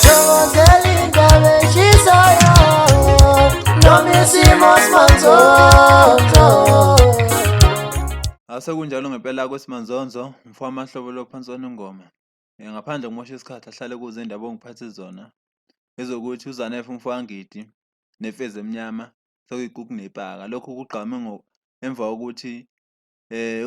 Thokozela indaba eshisayo noma isimo simanzonzo. Asekunjalo ngempela kwesimanzonzo mfowamahlobo lo phansi onongoma. Ngaphandle kokumosha isikhathi ahlale kuze indaba ongiphathe zona ezokuthi uZanefa umfowangidi nefezi emnyama sekuyikuku nepaka. Lokhu kugqame emva kokuthi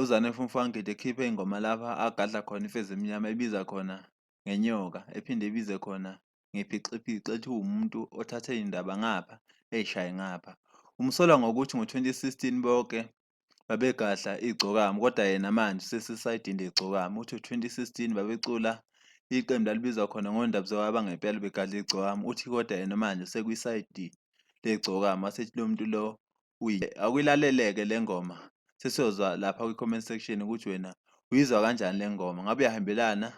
uZanefa umfowangidi ekhiphe ingoma lapha agadla khona ifezi emnyama ebiza khona ngenyoka ephinde ibize khona ngephixiphixi ethi uwumuntu othathe iy'ndaba ngapha ey'shaye ngapha. Umsolwa ngokuthi ngo-2016 bonke babegadla igcokama kodwa yena manje usesesayidini legcokama. Uthi ngo-2016 babecula iqembu lalibizwa khona ngoNdabuzekwa bangempela begadla igcokama. Uthi kodwa yena manje usekwisayidi legcokama wasethi lo muntu lo Akuyilaleleke le ngoma sesiyozwa lapha kwi-comment section ukuthi wena uyizwa kanjani le ngoma ngabe uyahambelana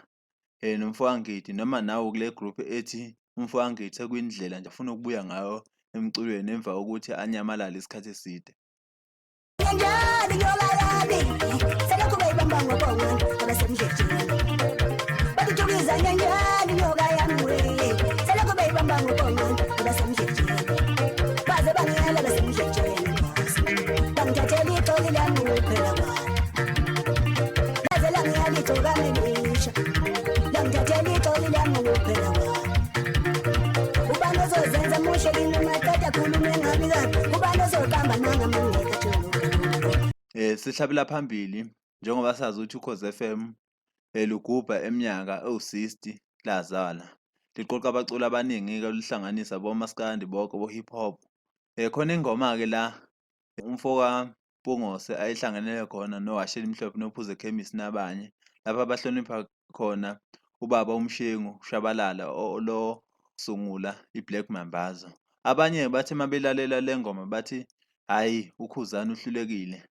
nomfowangidi noma nawe kule group ethi umfowangidi sekuyindlela nje afuna ukubuya ngayo emculweni emva kokuthi anyamalale isikhathi eside. Njani nyoka yami selokhu beyibamba ngobongwane abasemdletsheni bathuthukisa nyanjani nyoka yami we selokhu beyibamba ngobongwane abasemdletsheni baze bangiyala basemdletsheni bangithathela ixoki lami kuphela kwalo laze langiyala igcokame lisha langithathela ixoki lami kuphela kwalo ubani ozozenza muhle kimi maqeda khulume ngami kabi ubani ozoqamba manga mangekho Sihlabela phambili njengoba sazi ukuthi Ukhozi FM lugubha eminyaka ewu-60 lazala. Liqoqa abaculi abaningi-ke lihlanganisa bomaskandi bonke bo-hip hop. Khona ingoma-ke la umfoka Mpungose ayehlanganele khona noHhashi Elimhlophe noPhuzekhemisi nabanye lapho abahlonipha khona ubaba uMshengu Shabalala lo sungula iBlack Mambazo. Abanye bathi uma belalela le ngoma bathi hhayi uKhuzani uhlulekile.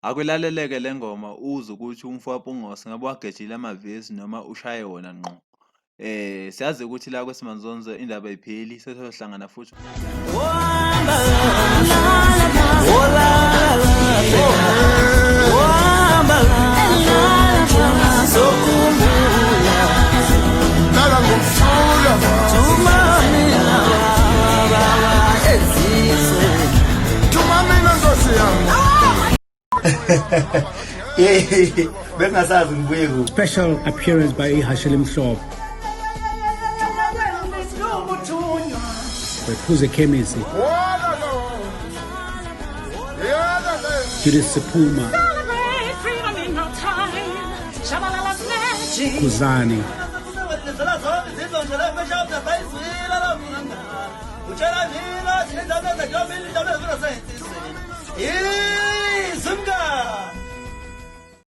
Akulaleleke le ngoma uzwe ukuthi umfokaMpungose ngabe uwagejile amavesi noma ushaye wona ngqo. Siyazi ukuthi la kwesimanzonzo indaba ayipheli sesiyohlangana futhi. Bengasazi ngibuye kuphi. Special appearance by Ihashe Limhlophe. Wephuze Khemisi. Judith Sephuma. Khuzani.